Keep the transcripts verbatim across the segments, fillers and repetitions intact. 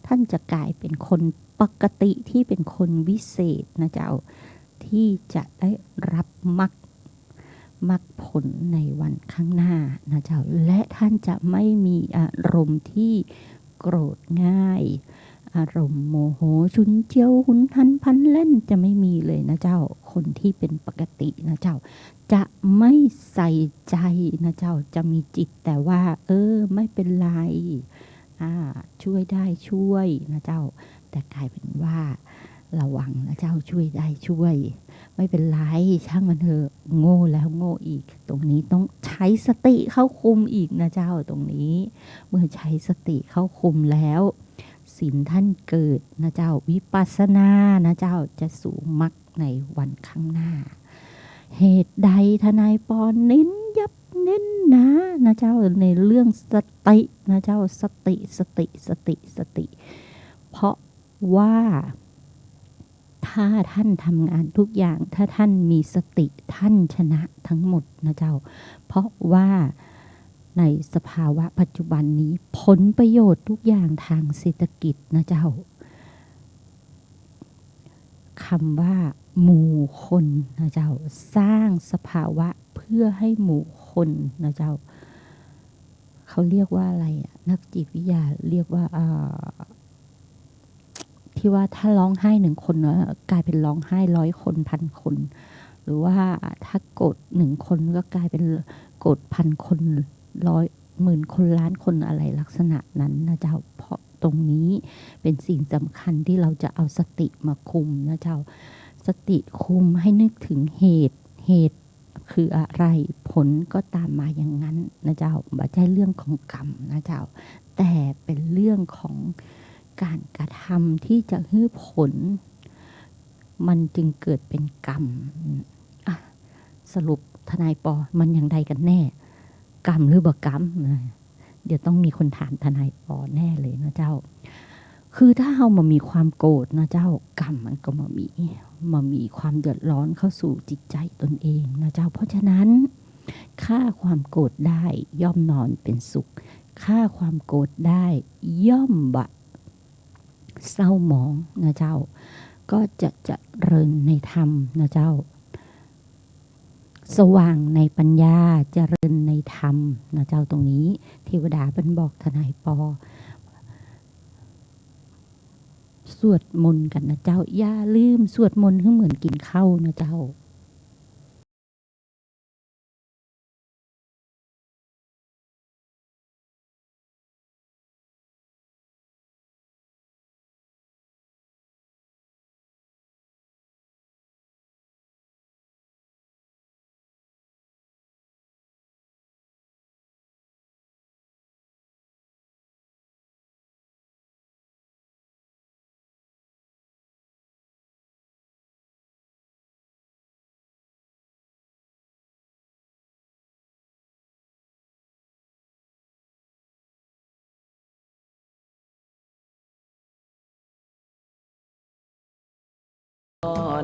ท่านจะกลายเป็นคนปกติที่เป็นคนวิเศษนะเจ้า ที่จะได้รับมรรค มรรคผลในวันข้างหน้านะเจ้า และท่านจะไม่มีอารมณ์ที่โกรธง่าย อารมณ์โมโห ชุนเจียว หุนหันพลันแล่น จะไม่มีเลยนะเจ้า คนที่เป็นปกตินะเจ้า จะไม่ใส่ใจนะเจ้า จะมีจิตแต่ว่า เออ ไม่เป็นไร อ่า ช่วยได้ช่วยนะเจ้า แต่กลายเป็นว่า ระวังนะเจ้า ช่วยได้ช่วย ไม่เป็นไร ช่างมันเถอะ โง่แล้วโง่อีก ตรงนี้ต้องใช้สติเข้าคุมอีกนะเจ้า ตรงนี้ เมื่อใช้สติเข้าคุมแล้ว ศีลท่านเกิดนะเจ้า วิปัสสนานะเจ้า จะสู่มรรคในวันข้างหน้า เหตุใดทนายปอเน้นยับเน้นหนานะเจ้า ในเรื่องสตินะเจ้า สติ สติ สติ สติ เพราะว่า ถ้าท่านทำงานทุกอย่าง ถ้าท่านมีสติ ท่านชนะทั้งหมดนะเจ้า เพราะว่าในสภาวะปัจจุบันนี้ ผลประโยชน์ทุกอย่างทางเศรษฐกิจนะเจ้า คำว่าหมู่คนนะเจ้า สร้างสภาวะเพื่อให้หมู่คนนะเจ้า เขาเรียกว่าอะไรอะ นักจิตวิทยาเรียกว่า เอ่อ ที่ว่าถ้าร้องไห้หนึ่งคนนะ กลายเป็นร้องไห้ร้อยคน พันคน หรือว่าถ้าโกรธหนึ่งคนก็กลายเป็นโกรธพันคน ร้อย หมื่นคน ล้านคน อะไรลักษณะนั้นนะเจ้า เพราะตรงนี้เป็นสิ่งสำคัญที่เราจะเอาสติมาคุมนะเจ้า สติคุมให้นึกถึงเหตุ เหตุ คืออะไร ผลก็ตามมาอย่างนั้นนะเจ้า บ่ใจ้เรื่องของกรรมนะเจ้า แต่เป็นเรื่องของการกระทำที่จะหื้อผล มันจึงเกิดเป็นกรรม อ่ะ สรุปทนายปอ มันอย่างใดกันแน่ กรรมหรือบ่กรรมนะ เดี๋ยวต้องมีคนถามทนายปอแน่เลยนะเจ้า คือถ้าเฮาบ่มีความโกรธนะเจ้า กรรมมันก็บ่มี บ่มีความเดือดร้อนเข้าสู่จิตใจตนเองนะเจ้า เพราะฉะนั้น ฆ่าความโกรธได้ย่อมนอนเป็นสุข ฆ่าความโกรธได้ย่อมบ่เศร้าหมองนะเจ้า ก็จะเจริญในธรรมนะเจ้า สว่างในปัญญา เจริญในธรรมนะเจ้า ตรงนี้เทวดาเปิ้นบอกทนายปอ สวดมนต์กั๋นนะเจ้า อย่าลืมสวดมนต์หื้อเหมือนกิ๋นข้าวนะเจ้า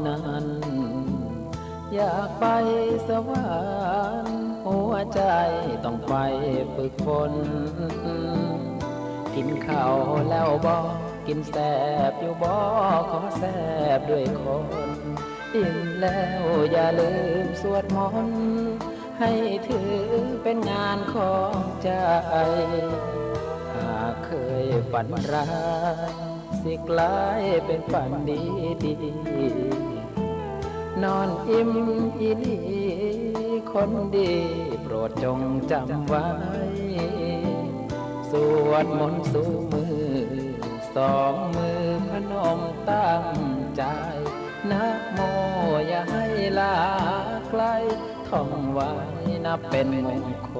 นั้น อยากไปสวรรค์ หัวใจต้องไปฝึกฝน กิ๋นข้าวแล้วบ่ กิ๋นแซ่บอยู่บ่ ขอแซ่บด้วยคน อิ่มแล้วอย่าลืมสวดมนต์ ให้ถือเป็นงานของใจ หากเคยฝันร้าย สิกลายเป็นฝันดีดี นอนอิ่มอีหลีคนดี โปรดจงจำไว้ สวดมนต์สู้มือ สองมือพนมตั้งใจ นะโมอย่าให้ลาไกล ท่องไว้นับเป็นมงค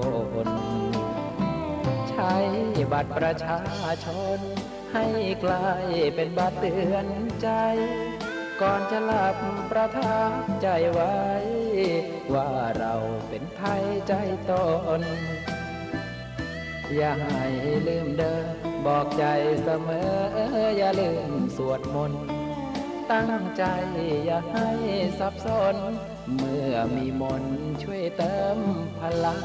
ล ใช้บัตรประชาชน ให้กลายเป็นบัตรเตือนใจ ก่อนจะหลับประทับใจไว้ ว่าเราเป็นไทยใจตน อย่าให้ลืมเด้อ บอกใจเสมอ อย่าลืมสวดมนต์ ตั้งใจอย่าให้สับสน เมื่อมีมนต์ช่วยเติมพลัง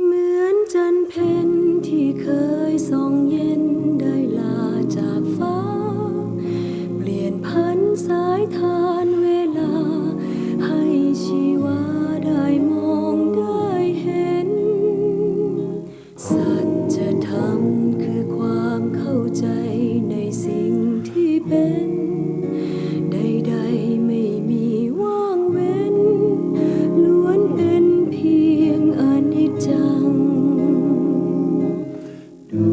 เหมือนจันทร์เพ็ญที่เคยส่องเย็นได้ลาจากฟ้า เปลี่ยนผันสายทานเวลา ให้ชีวาได้มองได้เห็น สัจธรรมคือความเข้าใจในสิ่งที่เป็น ใดๆไม่มีว่างเว้น ล้วนเป็นเพียงอนิจจัง ดู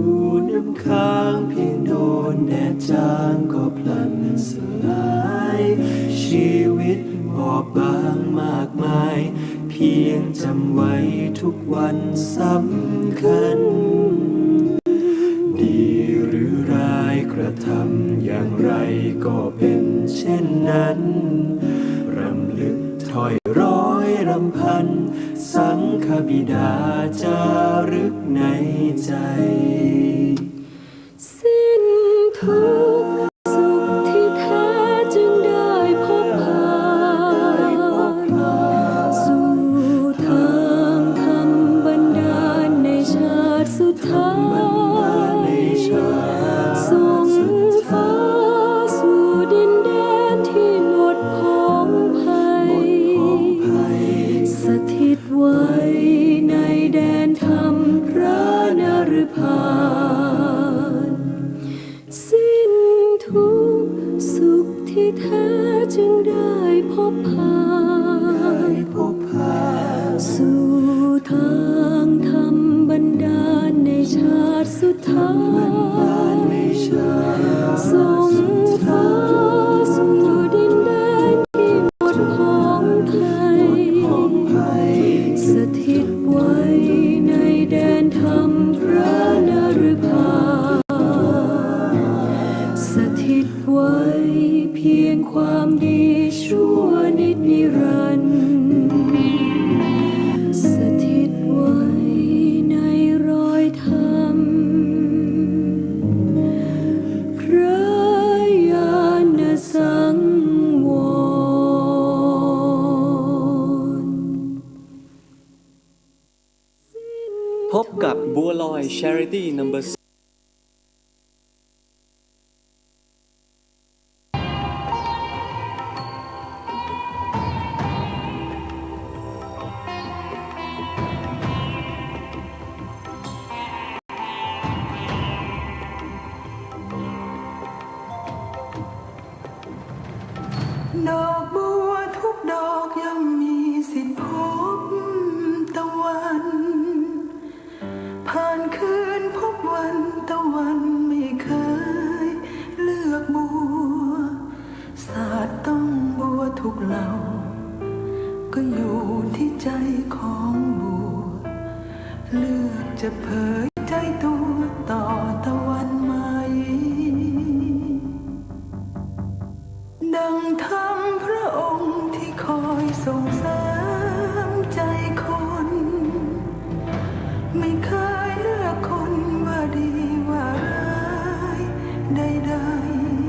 น้ำค้างเพียงโดนแดดจางก็พลันสลาย ชีวิตบอบบางมากมาย เพียงจำไว้ทุกวันสำคัญ ดีหรือร้ายกระทำอย่างไรก็เป็นเช่นนั้น รำลึกถ้อยร้อยรำพัน สังฆบิดาจารึกในใจ สิ้นทุกข์สุขที่แท้จึงได้พบผ่าน สู่ทางธรรมบันดาลในชาติสุดท้าย ส่งฟ้าสู่ดินแดนที่หมดผ่องไพ สถิตไว้ในแดนธรรมพระนฤพาน สิ้นทุกข์สุขที่แท้จึงได้พบผ่าน สู่ทางธรรมบันดาลในชาติสุดท้าย ส่งฟ้าสู่ดินแดนที่หมดผ่องไพ สถิตไว้ในแดนธรรมพระนฤพาน สถิตไว้เพียงความดีชั่วนิจนิรันดร์ สถิตไว้ในรอยธรรม พระญาณสังวร พบกับบัวลอย Charity Number ดอกบัวทุกดอกย่อมมีสิทธิ์พบตะวัน ผ่านคืนพบวัน ตะวันไม่เคยเลือกบัว ศาสตร์ต้องบัวทุกเหล่า ก็อยู่ที่ใจของบัว เลือกจะเผยใจตัวต่อตะวันไหม ดังธรรมพระองค์ที่คอยส่งเสริมใจคน ไม่เคยเลือกคนว่าดีว่าร้ายใด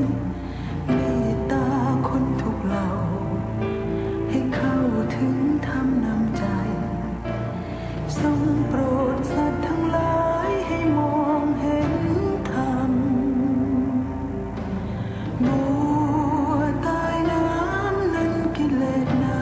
ๆ เมตตาคนทุกเหล่า ให้เข้าถึงธรรมนำใจ ทรงโปรดสัตว์ทั้งหลายให้มองเห็นธรรม บัวใต้น้ำนั้นกิเลสหนา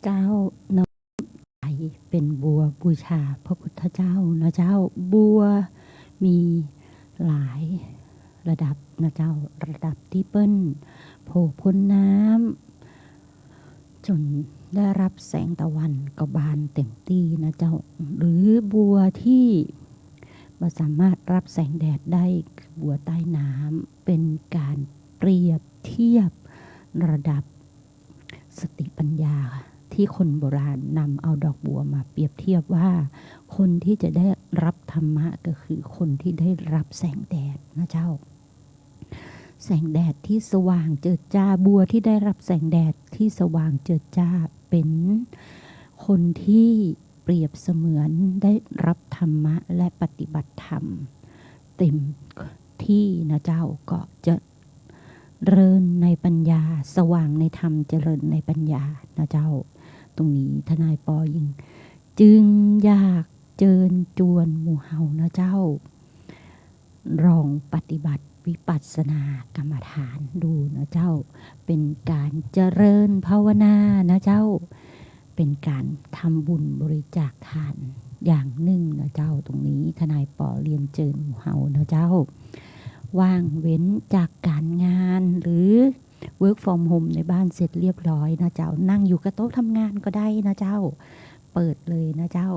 เจ้า น้อมถวายเป๋นบัวบูชาพระพุทธเจ้านะเจ้า บัวมีหลายระดับนะเจ้า ระดับตี้เปิ้นโผล่ป๊นน้ำจ๋นได้ฮับแสงตะวันก็บานเต๋มตี้นะเจ้า หรือบัวตี้บ่สามารถฮับแสงแดดได้ คือบัวใต้น้ำ เป๋นก๋านเปรียบเทียบระดับ สติปัญญา ตี้คนโบราณนำเอาดอกบัวมาเปรียบเทียบว่า คนตี้จะได้ฮับธรรมะก็คือคนตี้ได้ฮับแสงแดดนะเจ้า แสงแดดตี้สว่างเจิดจ้า บัวตี้ได้ฮับแสงแดดตี้สว่างเจิดจ้า เป๋นคนตี้เปรียบเสมือนได้ฮับธรรมะและปฏิบัติธรรมเต๋มตี้นะเจ้า ก็จะ เจริญในปัญญา สว่างในธรรม เจริญในปัญญานะเจ้า ตรงนี้ทนายปอจึง จึงอยากเจิญจวนหมู่เฮานะเจ้า ลองปฏิบัติวิปัสสนากรรมฐานดูนะเจ้า เป๋นก๋านเจริญภาวนานะเจ้า เป๋นก๋านทำบุญบริจาคทานอย่างนึ่งนะเจ้า ตรงนี้ทนายปอเรียนเจิญหมู่เฮานะเจ้า ว่างเว้นจากก๋านงานหรือ work from home ในบ้านเสร็จเรียบร้อยนะเจ้า นั่งอยู่กับโต๊ะทำงานก็ได้นะเจ้า เปิดเลยนะเจ้า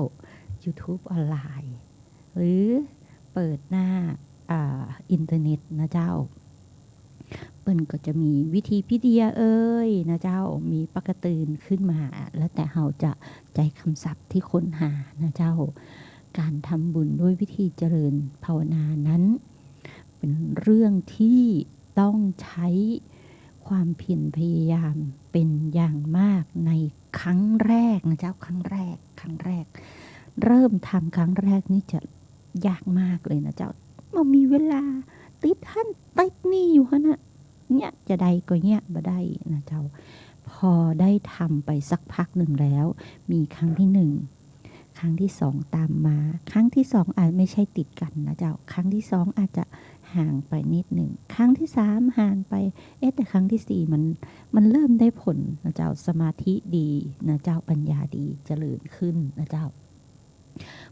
YouTube ออนไลน์ หรือเปิดหน้า อ่า อินเทอร์เน็ตนะเจ้า เปิ้นก็จะมีวิกิพีเดียเอ่ยนะเจ้า มีปกะตื่นขึ้นมา แล้วแต่เฮาจะใจ๊กำศัพท์ตี้ค้นหานะเจ้า ก๋านทำบุญด้วยวิธีเจริญภาวนานั้น เป๋นเรื่องตี้ต้องใจ๊ความเพียรพยายามเป๋นอย่างมากในครั้งแรกนะเจ้า ครั้งแรก ครั้งแรก เริ่มทำครั้งแรกนี่จะ ยากมากเลยนะเจ้า บ่มีเวลา ติดหั้นติดนี่อยู่หั้นน่ะ เยียะจะใดก็เยียะบ่ได้นะเจ้า ปอได้ทำไปสักพักนึ่งแล้ว มีครั้งตี้นึ่ง ครั้งตี้สองต๋ามมา ครั้งตี้สองอาจไม่ใจ้ติดกั๋นนะเจ้า ครั้งตี้สองอาจจะห่างไปนิดนึ่ง ครั้งตี้สามห่างไป เอ๊ะ แต่ครั้งตี้สี่มัน มันเริ่มได้ผลนะเจ้า สมาธิดีนะเจ้า ปัญญาดี เจริญขึ้นนะเจ้า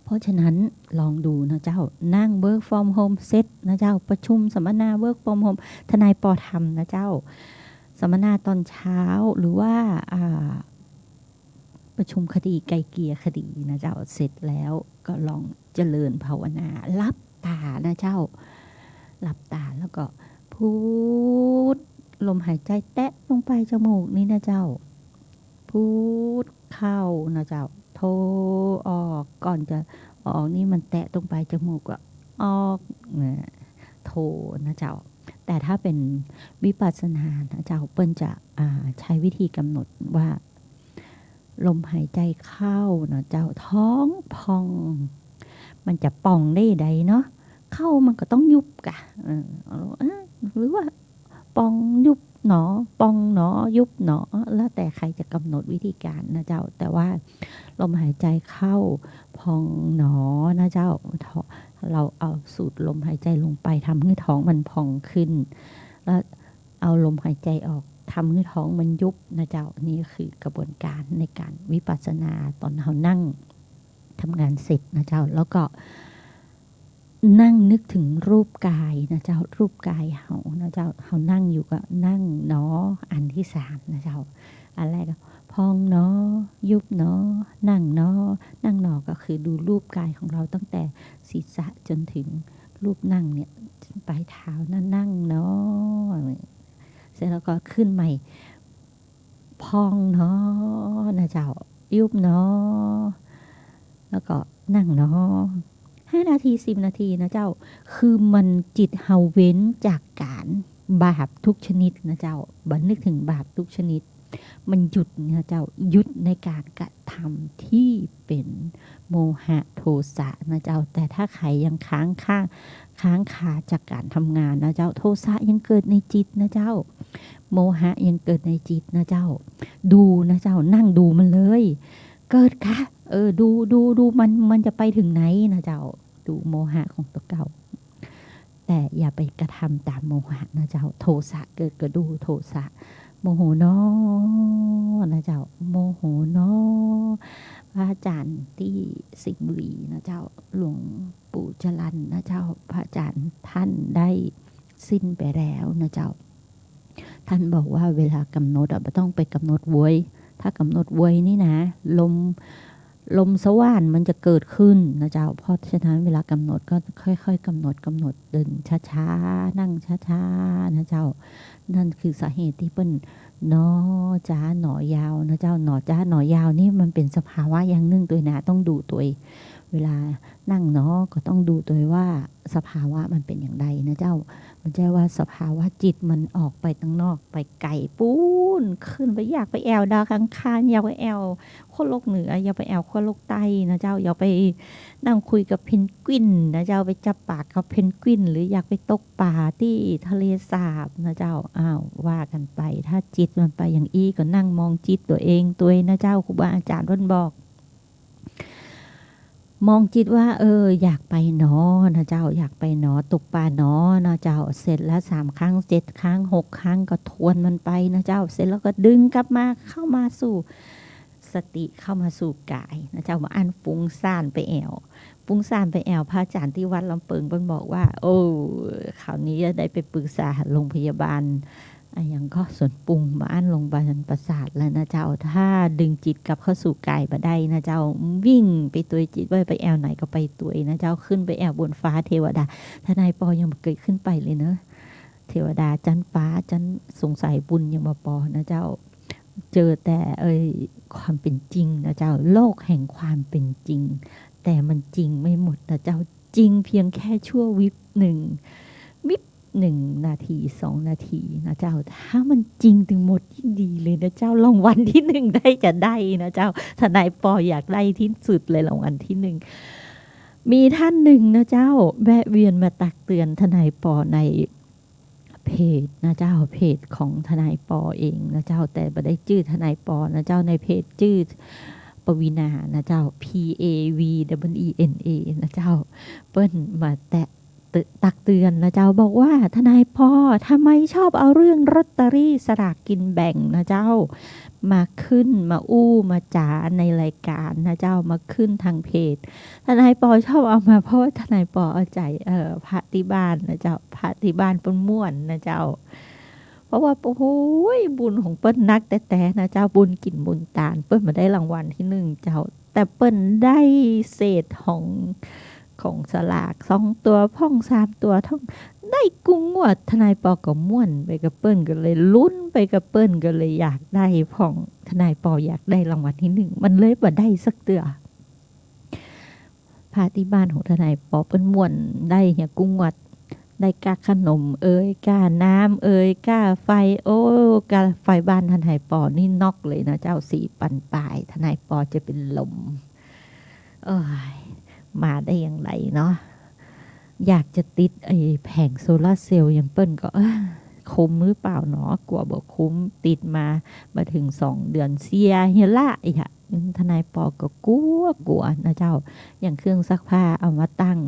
เพราะฉะนั้นลองดูนะเจ้า นั่ง work from home เสร็จนะเจ้า ประชุมสัมมนา work from home ทนายปอทำนะเจ้า สัมมนาตอนเช้า หรือว่า อ่า ประชุมคดีไกล่เกลี่ยคดีนะเจ้า เสร็จแล้วก็ลองเจริญภาวนา หลับต๋านะเจ้า หลับต๋าแล้วก็พูด ลมหายใจ๋แตะลงไปจมูกนี่นะเจ้า พูดเข้านะเจ้า โทออก ก่อนจะออกนี่มันแตะตรงปลายจมูกก็ออก นะ โทนะเจ้า แต่ถ้าเป๋นวิปัสสนานะเจ้า เปิ้นจะ อ่า ใจ๊วิธีกำหนดว่า ลมหายใจ๋เข้านะเจ้า ท้องป่อง มันจะป่องได้ใดเนาะ เข้ามันก็ต้องยุบกะ เออ เอา เอ๊ะ หรือว่า ป่องยุบหนอ ป่องหนอ ยุบหนอ แล้วแต่ใครจะกำหนดวิธีการนะเจ้า แต่ว่าลมหายใจ๋เข้า ป่องหนอนะเจ้า ท้อง เฮาเอาสูดลมหายใจ๋ลงไป ทำหื้อท้องมันป่องขึ้น แล้วเอาลมหายใจ๋ออก ทำหื้อท้องมันยุบนะเจ้า นี่ก็คือกระบวนการในการวิปัสสนาตอนเฮานั่ง ทำงานเสร็จนะเจ้า แล้วก็นั่งนึกถึงรูปกายนะเจ้า รูปกายเฮานะเจ้า เฮานั่งอยู่ก็นั่งหนอ อันที่สามนะเจ้า อันแรกก็ป่องหนอ ยุบหนอ นั่งหนอ นั่งหนอก็คือดูรูปกายของเราตั้งแต่ศีรษะจนถึงรูปนั่งเนี่ย ปลายเท้านะ นั่งหนอ เสร็จแล้วก็ขึ้นใหม่ ป่องหนอนะเจ้า ยุบหนอ แล้วก็นั่งหนอ ห้านาที สิบนาทีนะเจ้า คือมันจิตเฮาเว้นจากก๋านบาปทุกชนิดนะเจ้า บ่นึกถึงบาปทุกชนิด มันหยุดนะเจ้า หยุดในก๋านกระทำตี้เป๋นโมหะโทสะนะเจ้า แต่ถ้าใครยังค้างคา ค้างคาจากก๋านทำงานนะเจ้า โทสะยังเกิดในจิตนะเจ้า โมหะยังเกิดในจิตนะเจ้า ดูนะเจ้า นั่งดูมันเลย เกิดกะ เออ ดู ดู ดูมัน มันจะไปถึงไหนนะเจ้า ดูโมหะของตั๋วเก่า แต่อย่าไปกระทำต๋ามโมหะนะเจ้า โทสะเกิดก็ดูโทสะ โมโหหนอ นะเจ้า โมโหหนอ พระอาจารย์ตี้สิงห์บุรีนะเจ้า หลวงปู่จรัญนะเจ้า พระอาจารย์ท่านได้สิ้นไปแล้วนะเจ้า ท่านบอกว่าเวลากำหนดอะ บ่ต้องไปกำหนดเว้ย ถ้ากำหนดเว้ยนี่นะ ลม ลมสว่านมันจะเกิดขึ้นนะเจ้า เพราะฉะนั้นเวลากำหนดก็ค่อยๆ กำหนด กำหนด เดินช้าๆ นั่งช้าๆ นะเจ้า นั่นคือสาเหตุตี้เปิ้นหนอจ๊าหนอยาวนะเจ้า หนอจ๊าหนอยาวนี่มันเป๋นสภาวะอย่างนึ่งตวยนะ ต้องดูตวย เวลานั่งหนอก็ต้องดูตวยว่าสภาวะมันเป๋นอย่างใดนะเจ้า บ่ใจ้ว่าสภาวะจิตมันออกไปตังนอก ไปไก๋ปู๊น ขึ้นไป อยากไปแอ่วดาวอังคาร อยากไปแอ่ว ขั้วโลกเหนือ อยากไปแอ่วขั้วโลกใต้นะเจ้า อยากไปนั่งคุยกับเพนกวินนะเจ้า ไปจับปากกับเพนกวิน หรืออยากไปตกป๋าตี้ทะเลสาบนะเจ้า อ้าว ว่ากั๋นไป ถ้าจิตมันไปอย่างอี้ก็นั่งมองจิตตั๋วเองตวยนะเจ้า ครูบาอาจ๋ารย์เปิ้นบอก มองจิตว่า เออ อยากไปหนอนะเจ้า อยากไปหนอ ตกป๋าหนอนะเจ้า เสร็จแล้วสามครั้ง เจ็ดครั้ง หกครั้ง ก็ทวนมันไปนะเจ้า เสร็จแล้วก็ดึงกลับมา เข้ามาสู่ สติเข้ามาสู่ก๋ายนะเจ้า บ่อั้นฟุ้งซ่านไปแอ่ว ฟุ้งซ่านไปแอ่ว พระอาจ๋ารย์ตี้วัดลำเปิงเปิ้นบอกว่า โอ้ คราวนี้จะได้ไปปรึกษาหาโรงพยาบาล อะหยังก็สวนปรุง บ่อั้นโรงพยาบาลประสาทแล้วนะเจ้า ถ้าดึงจิตกลับเข้าสู่ก๋ายบ่ได้นะเจ้า วิ่งไปตวยจิตว่าไปแอ่วไหนก็ไปตวยนะเจ้า ขึ้นไปแอ่วบนฟ้าเทวดา ทนายปอยังบ่เกยขึ้นไปเลยเนาะ เทวดาจั๊นฟ้าจั๊นสงสัยบุญยังบ่ปอนะเจ้า เจอแต่ เอ่ย ความเป๋นจริงนะเจ้า โลกแห่งความเป๋นจริง แต่มันจริงไม่หมดนะเจ้า จริงเพียงแค่ชั่ววิบนึ่ง วิบนึ่งนาที สองนาทีนะเจ้า ถ้ามันจริงตึงหมดยิ่งดีเลยนะเจ้า รางวัลตี้นึ่งได้จะได้นะเจ้า ทนายปออยากได้ตี้สุดเลยรางวัลตี้นึ่ง มีท่านนึ่งนะเจ้า แวะเวียนมาตักเตือนทนายปอใน เพจนะเจ้า เพจของทนายปอเองนะเจ้า แต่บ่ได้จื้อทนายปอนะเจ้า ในเพจจื้อปวีณานะเจ้า P A V E E N A นะเจ้า เปิ้นมาแตะ ตึ- ตักเตือนนะเจ้า บอกว่า ทนายปอ ทำไมชอบเอาเรื่องลอตเตอรี่สลากกินแบ่งนะเจ้า มาขึ้น มาอู้ มาจ๋าในรายการนะเจ้า มาขึ้นทางเพจ ทนายปอชอบเอามา เพราะว่าทนายปอเอาใจ๋ เอ่อ พระตี้บ้านนะเจ้า พระตี้บ้านเปิ้นม่วนนะเจ้า เพราะว่า โอ้โหย บุญของเปิ้นนักแต๊ๆ นะเจ้า บุญกิ๋นบุญตาน เปิ้นบ่ได้รางวัลตี้นึ่งเจ้า แต่เปิ้นได้เศษของ ของสลากสองตั๋วพ่องสามตั๋วพ่อง ได้กู้งวด ทนายปอก็ม่วนไปกับเปิ้น ก็เลยลุ้นไปกับเปิ้น ก็เลยอยากได้พ่อง ทนายปออยากได้รางวัลตี้นึ่ง มันเลยบ่ได้สักเตื้อ พระตี้บ้านของทนายปอเปิ้นม่วน ได้เหียกู้งวด ได้ก้าขนมเอ่ย ก้าน้ำเอ่ย ก้าไฟ โอ้ ก้าไฟบ้านทนายปอนี่น็อกเลยนะเจ้า สี่ปันป๋าย ทนายปอจะเป๋นลม เอ้ย มาได้อย่างไรเนาะ อยากจะติดไอ้แผงโซลาร์เซลล์อย่างเปิ้นก็ เอ้อ คุ้มหรือเปล่าเนาะ กั๋วบ่คุ้ม ติดมาบ่เถิงสองเดือนเสียเหียละ ไอ้หะ ทนายปอก็กั๋วกั๋วนะเจ้า อย่างเครื่องซักผ้าเอามาตั้ง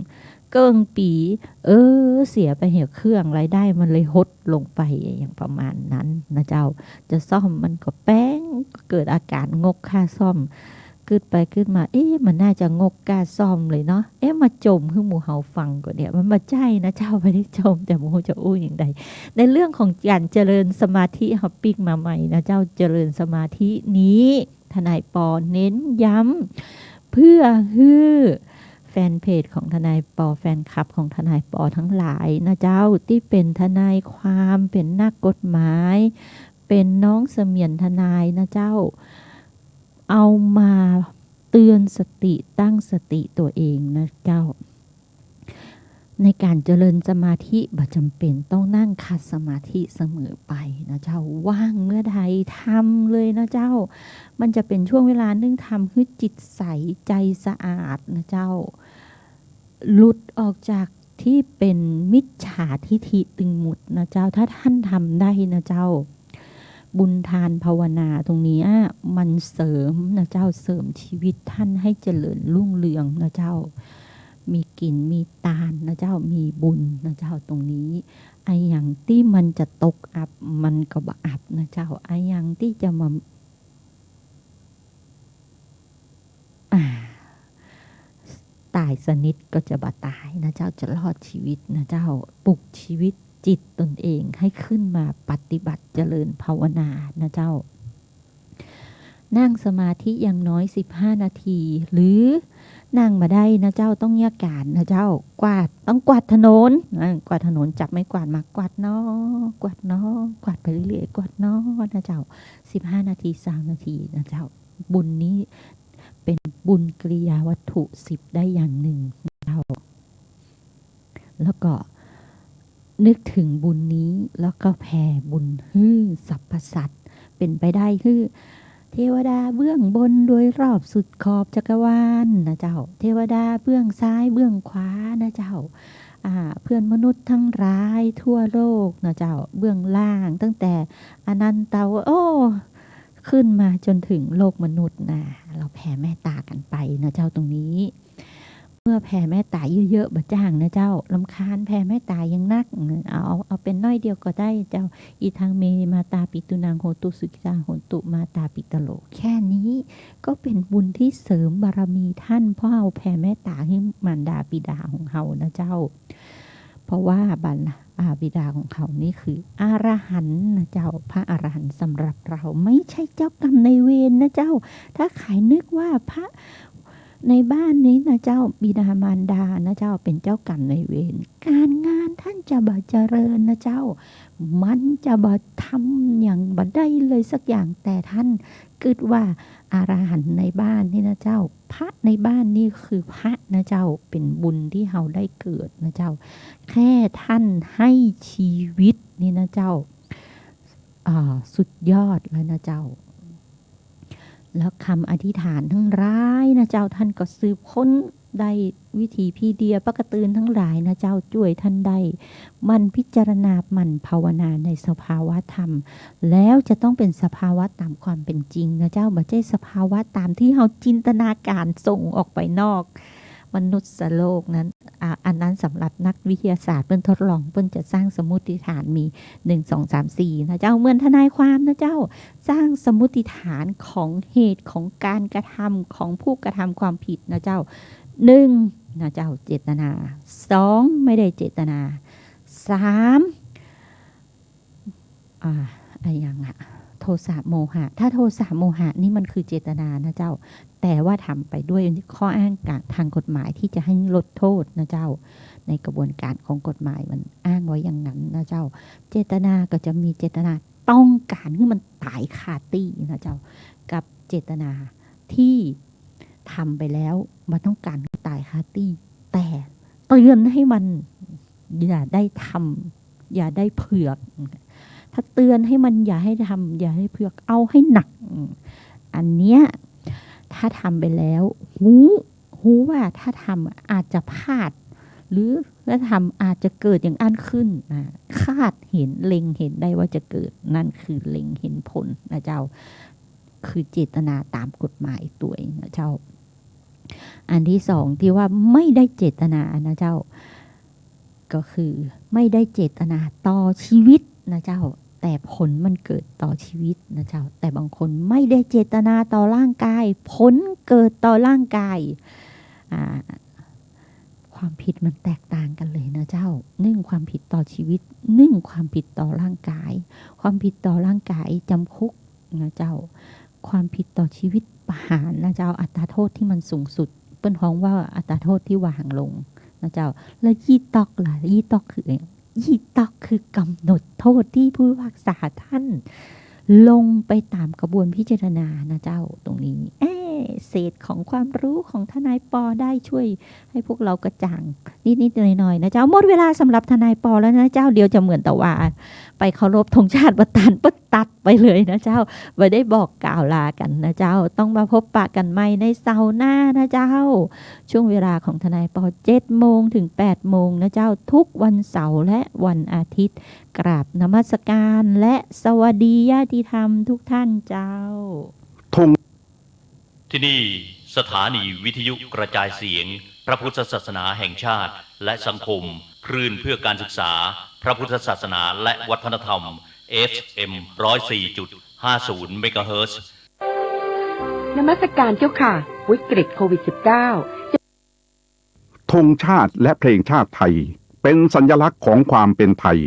เกิ่งปี๋ เออ เสียไปเหียเครื่อง รายได้มันเลยหดลงไป อย่างประมาณนั้นนะเจ้า จะซ่อมมันก็แป๊ง ก็เกิดอาก๋านงกค่าซ่อม กึ๊ดไปกึ๊ดมา เอ๊ะ มันน่าจะงกก้าซ่อมเลยเนาะ เอ๊ะ มาจมหื้อหมู่เฮาฟังก่อเนี่ย มันบ่ใจ้นะเจ้า บ่ได้จม แต่บ่ฮู้จะอู้อย่างใด ในเรื่องของก๋านเจริญสมาธิ เฮาปิ๊กมาใหม่นะเจ้า เจริญสมาธินี้ ทนายปอเน้นย้ำ เพื่อหื้อแฟนเพจของทนายปอ แฟนคลับของทนายปอทั้งหลายนะเจ้า ตี้เป๋นทนายความ เป๋นนักกฎหมาย เป๋นน้องเสมียนทนายนะเจ้า เอามาเตือนสติ ตั้งสติตั๋วเองนะเจ้า ในก๋านเจริญสมาธิบ่จ๋ำเป๋นต้องนั่งขัดสมาธิเสมอไปนะเจ้า ว่างเมื่อใดทำเลยนะเจ้า มันจะเป๋นช่วงเวลานึ่งทำหื้อจิตใส ใจ๋สะอาดนะเจ้า หลุดออกจากตี้เป๋นมิจฉาทิฏฐิตึงหมดนะเจ้า ถ้าต้านทำได้นะเจ้า บุญทานภาวนาตรงนี้อะ มันเสริมนะเจ้า เสริมชีวิตต้านให้เจริญรุ่งเรืองนะเจ้า มีกิ๋นมีตานนะเจ้า มีบุญนะเจ้า ตรงนี้ อะหยังตี้มันจะตกอับ มันก็บ่อับนะเจ้า อะหยังตี้จะมา อ่า ต๋ายสนิทก็จะบ่ต๋ายนะเจ้า จะรอดชีวิตนะเจ้า ปลุกชีวิตจิตตนเองให้ขึ้นมาปฏิบัติเจริญภาวนานะเจ้า นั่งสมาธิอย่างน้อยสิบห้านาที หรือนั่งบ่ได้นะเจ้า ต้องเยียะก๋านนะเจ้า กวาด ต้องกวาดถนน อ่า กวาดถนน จับไม้กวาดมากวาดหน้อ กวาดหน้อ กวาดไปเรื่อยๆ กวาดหน้อนะเจ้า สิบห้านาที ซาวนาทีนะเจ้า บุญนี้เป๋นบุญกิริยาวัตถุสิบได้อย่างนึ่งนะเจ้า แล้วก็นึกถึงบุญนี้ แล้วก็แผ่บุญหื้อสรรพสัตว์ เป๋นไปได้หื้อเทวดาเบื้องบนโดยรอบสุดขอบจักรวาลนะเจ้า เทวดาเบื้องซ้ายเบื้องขวานะเจ้า อ่า เพื่อนมนุษย์ทั้งหลายทั่วโลกนะเจ้า เบื้องล่างตั้งแต่อนันตว โอ้ ขึ้นมาจนถึงโลกมนุษย์นะ เราแผ่เมตตากั๋นไปนะเจ้า ตรงนี้ เมื่อแผ่เมตตาเยอะๆ บ่จ้างนะเจ้า รำคาญแผ่เมตตาอย่างนัก เอา เอา เอาเป๋นน้อยเดียวก็ได้เจ้า อิทังเมมาตาปิตุนังโหตุ สุขิตาโหนตุมาตาปิตโร แค่นี้ก็เป๋นบุญที่เสริมบารมีต้าน เพราะเฮาแผ่เมตตาหื้อมารดาบิดาของเฮานะเจ้า เพราะว่าบรร อ่า บิดาของเขานี่คืออรหันต์นะเจ้า พระอรหันต์สำหรับเรา ไม่ใช่เจ้ากรรมนายเวรนะเจ้า ถ้าใผนึกว่าพระในบ้านนี้นะเจ้า บิดามารดานะเจ้า เป๋นเจ้ากรรมนายเวร ก๋านงานต้านจะบ่เจริญนะเจ้า มันจะบ่ทำหยังบ่ได้เลยสักอย่าง แต่ต้านกึ๊ดว่าอรหันต์ในบ้านนี่นะเจ้า พระในบ้านนี่คือพระนะเจ้า เป๋นบุญที่เฮาได้เกิดนะเจ้า แค่ต้านให้ชีวิตนี่นะเจ้า อ่า สุดยอดแล้วนะเจ้า แล้วกำอธิษฐานตังหลายนะเจ้า ต้านก็สืบค้นได้วิธีพีเดีย ปะกะตือนตังหลายนะเจ้า จ้วยต้านได้หมั่นพิจารณา หมั่นภาวนาในสภาวะธรรม แล้วจะต้องเป๋นสภาวะต๋ามความเป๋นจริงนะเจ้า บ่ใจ้สภาวะต๋ามตี้เฮาจินตนาก๋านส่งออกไปนอก มนุษย์โลกนั้น อ่า อันนั้นสำหรับนักวิทยาศาสตร์ เปิ้นทดลอง เปิ้นจะสร้างสมมุติฐานมี หนึ่ง สอง สาม สี่ นะเจ้า เหมือนทนายความนะเจ้า สร้างสมมุติฐานของเหตุของก๋านกระทำของผู้กระทำความผิดนะเจ้า หนึ่ง นะเจ้า เจตนา สอง ไม่ได้เจตนา สาม อ่า อะหยังอะ โทสะโมหะ ถ้าโทสะโมหะนี่มันคือเจตนานะเจ้า แต่ว่าทำไปด้วยข้ออ้างกะ ทางกฎหมายที่จะให้ลดโทษนะเจ้า ในกระบวนการของกฎหมายมันอ้างไว้อย่างนั้นนะเจ้า เจตนาก็จะมีเจตนาต้องก๋านหื้อมันต๋ายคาตี้นะเจ้า กับเจตนาที่ทำไปแล้วบ่ต้องก๋านหื้อต๋ายคาตี้ แต่เตือนให้มันอย่าได้ทำ อย่าได้เผือก ถ้าเตือนให้มันอย่าให้ทำ อย่าให้เผือก เอาให้หนัก อันเนี้ย ถ้าทำไปแล้ว ฮู้ ฮู้ว่าถ้าทำอาจจะพลาด หรือถ้าทำอาจจะเกิดอย่างอั้นขึ้นนะ คาดเห็น เล็งเห็นได้ว่าจะเกิด นั่นคือเล็งเห็นผลนะเจ้า คือเจตนาต๋ามกฎหมายตวยนะเจ้า อันที่สองที่ว่าไม่ได้เจตนานะเจ้า ก็คือไม่ได้เจตนาต่อชีวิตนะเจ้า แต่ผลมันเกิดต่อชีวิตนะเจ้า แต่บางคนไม่ได้เจตนาต่อร่างกาย ผลเกิดต่อร่างกาย อ่า ความผิดมันแตกต่างกันเลยนะเจ้า นึ่งความผิดต่อชีวิต นึ่งความผิดต่อร่างกาย ความผิดต่อร่างกายจำคุกนะเจ้า ความผิดต่อชีวิตประหารนะเจ้า อัตราโทษที่มันสูงสุด เปิ้นฮ้องว่าอัตราโทษที่วางลงนะเจ้า แล้วยี่ต๊อกล่ะ ยี่ต๊อกคือ ยี่ต๊อกคือกำหนดโทษที่ผู้พิพากษาท่านลงไปต๋ามกระบวนพิจารณานะเจ้า ตรงนี้ เอ๊ะ เศษของความรู้ของทนายปอได้ช่วยให้พวกเรากระจ่างนิดๆหน่อยๆนะเจ้า หมดเวลาสำหรับทนายปอแล้วนะเจ้า เดี๋ยวจะเหมือนตะวาไปเคารพธงชาติบ่ตัน เปิ้นตัดไปเลยนะเจ้า บ่ได้บอกกล่าวลากั๋นนะเจ้า ต้องมาพบปะกั๋นใหม่ในเสาร์หน้านะเจ้า ช่วงเวลาของทนายปอ เจ็ดโมงถึงแปดโมงนะเจ้า ทุกวันเสาร์และวันอาทิตย์ กราบนมัสการและสวัสดีญาติธรรมทุกท่านเจ้า ที่นี่สถานีวิทยุกระจายเสียง พระพุทธศาสนาแห่งชาติ และสังคม คลื่นเพื่อการศึกษา พระพุทธศาสนา และวัฒนธรรม เอฟเอ็ม ร้อยสี่จุดห้าศูนย์ เมกะเฮิรตซ์ นมัสการเจ้าค่ะ วิกฤตโควิด สิบเก้า ธงชาติและเพลงชาติไทย เป็นสัญลักษณ์ของความเป็นไทย